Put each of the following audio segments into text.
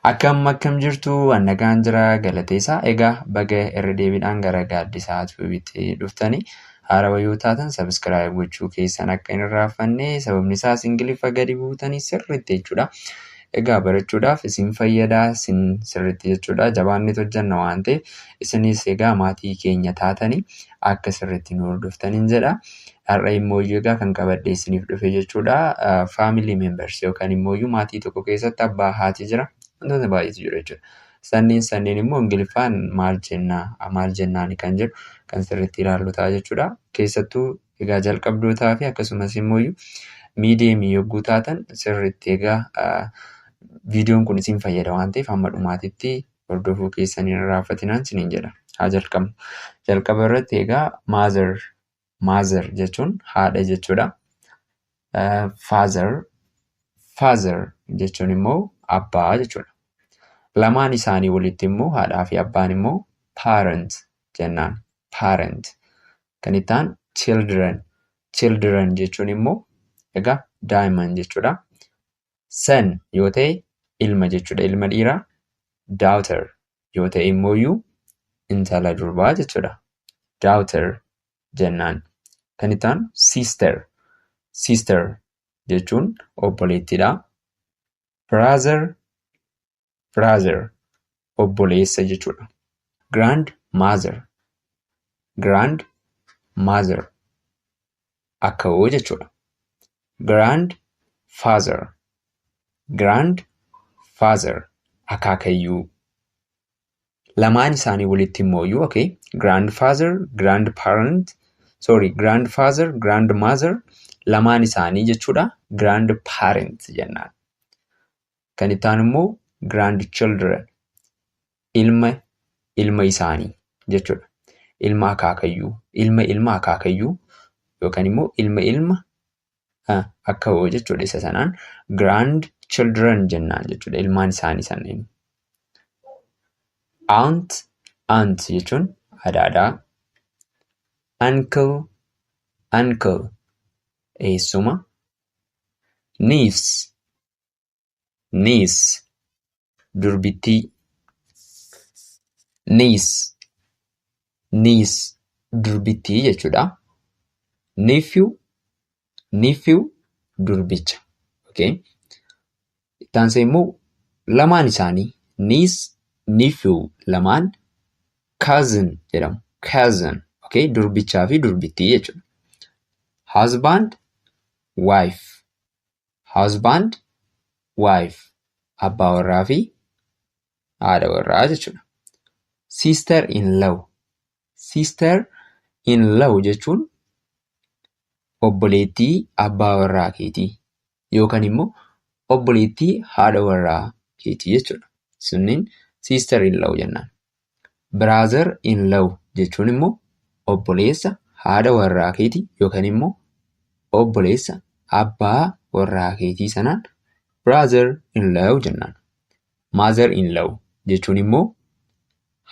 Akkam akkam jirtu? An nagaan jira, galateessaa. Egaa baga irra deebiidhaan gara Gaaddisaa Tuubiitti dhuftanii, haarawaa yoo taatan subscribe gochuu keessan akka hin irraanfanne, sababni isaas Ingiliffa gadi buutanii sirriitti jechuudha. Egaa barachuudhaaf isin fayyadaa, isin sirriitti jechuudha. Jabaanneet hojjenna waan ta'eef, isinis egaa maatii keenya taatanii akka sirriitti nu hordoftaniin jedha. Har'a immoo egaa kan qabadhee isiniif dhufe jechuudha. Family members yookaan immoo maatii tokko keessatti abbaa, haati jira. Wantoota baay'eetu jiru jechuudha. Sanneen immoo Ingiliffaan maal jennaa, maal jennaani kan jedhu kan sirriitti ilaallu ta'a jechuudha. Keessattuu egaa jalqabdootaa fi akkasumas immoo medium yogguu taatan sirriitti egaa viidiyoon kun isin fayyada waan ta'eef, hamma dhumaatitti hordofuu keessan hin irraanfatinaan isiniin jedha. Haa jalqabnu. Jalqaba irratti egaa mother, mother jechuun haadha jechuudha. Father, father jechuun immoo abbaa jechuudha. Lamaan isaanii walitti immoo, haadhaa fi abbaan immoo, parent jennaan. Parent. Kan itti aanu children. Children jechuun immoo egaa daa'imman jechuudha. Son yoo ta'e ilma jechuudha. Ilma dhiiraa. Daughter yoo ta'e immoo intala durbaa jechuudha. Daughter jennaan. Kan itti aanu sister. Sister jechuun obboleettiidha. Brother, brother obboleessa jechuudha. Grandmother, grandmother akkawoo jechuudha. Grandfather, grandfather akaakayyuu. Lamaan isaanii walitti immoo, okay, grandfather, grandparent, sorry, grandfather, grandmother, lamaan isaanii jechuudha, grandparent jennaan. Kan itti aanu immoo grandchildren, ilma ilma isaanii jechuudha. Ilma akaakayyuu, ilma ilma akaakayyuu yookaan immoo ilma ilma akkawoo jechuudha, isa sanaan grandchildren jennaan jechuudha, ilmaan isaanii sanneen. Aunt, aunt jechuun adaadaa. Uncle, uncle eessuma. Niece, niece durbittii. Niece, niece durbittii jechuudha. Nephew, nephew durbicha. Okay. Itti aansee immoo lamaan isaanii, niece, nephew, lamaan cousin jedhamu. Cousin, okay, durbichaa fi durbittii jechuudha. Husband, wife, husband, wife, abbaa warraa fi haadha warraa jechuudha. Sister in law, sister in law jechuun obboleettii abbaa warraa keetii yookaan immoo obboleettii haadha warraa keetii jechuudha. Sunniin sister in law jennaan. Brother in law jechuun immoo obboleessa haadha warraa keetii yookaan immoo obboleessa abbaa warraa keetii sanaan brother in law jennaan. Mother in law jechuun immoo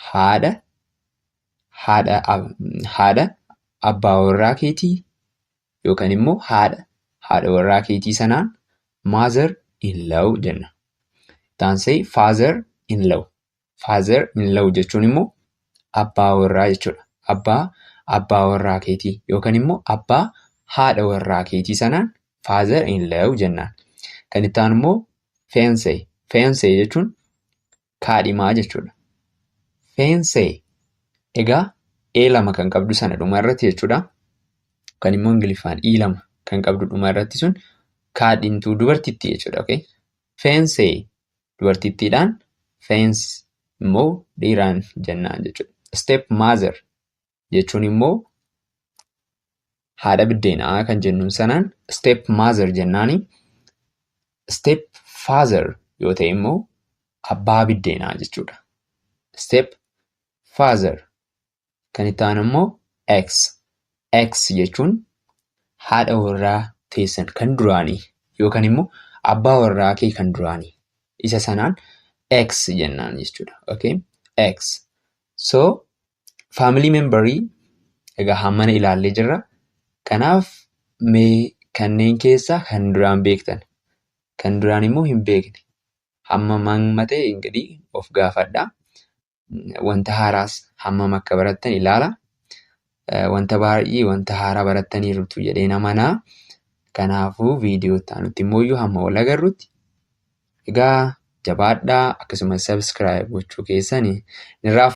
haadha haadha haadha abbaa warraa keetii yookaan immoo haadha haadha warraa keetii sanaan mother in law jenna. Itti aansee father in law. Father in law jechuun immoo abbaa warraa jechuudha. Abbaa abbaa warraa keetii yookaan immoo abbaa haadha warraa keetii sanaan father in law jennaan. Kan itti aanu immoo fiancé. Fiancé jechuun kaadhimaa jechuudha. Fiancé egaa E lama kan qabdu sana dhuma irratti jechuudha. Kan immoo Ingiliffaan E lama kan qabdu dhuma irratti sun kaadhimtuu dubartittii jechuudha. Okay? Fiancé dubartittiidhaan, fiancé immoo dhiiraan jennaan jechuudha. Step mother jechuun immoo haadha biddeenaa kan jennuun sanaan step mother jennaani. Step father yoo ta'e immoo abbaa biddeenaa jechuudha. Step father. Kan itti aanu immoo ex. Ex jechuun haadha warraa teessan kan duraanii yookaan immoo abbaa warraa kee kan duraanii. Isa sanaan ex jennaan jechuudha. Okay? Ex. So family memberii egaa hammana ilaallee jirra. Kanaaf mee kanneen keessaa kan duraan beektan, kan duraan immoo hin beekne, Hammam hamma ta'e ingidihi of gaafadhaa. Wanta haaraas hammam akka barattan ilaala. Wanta baay'ee wanta haaraa barattaniirtu jedheen amanaa. Kanaafuu viidiyoo itti aanutti immoo hamma wal agarrutti egaa jabaadhaa, akkasumas subscribe gochuu keessan hin irraanfatinaa.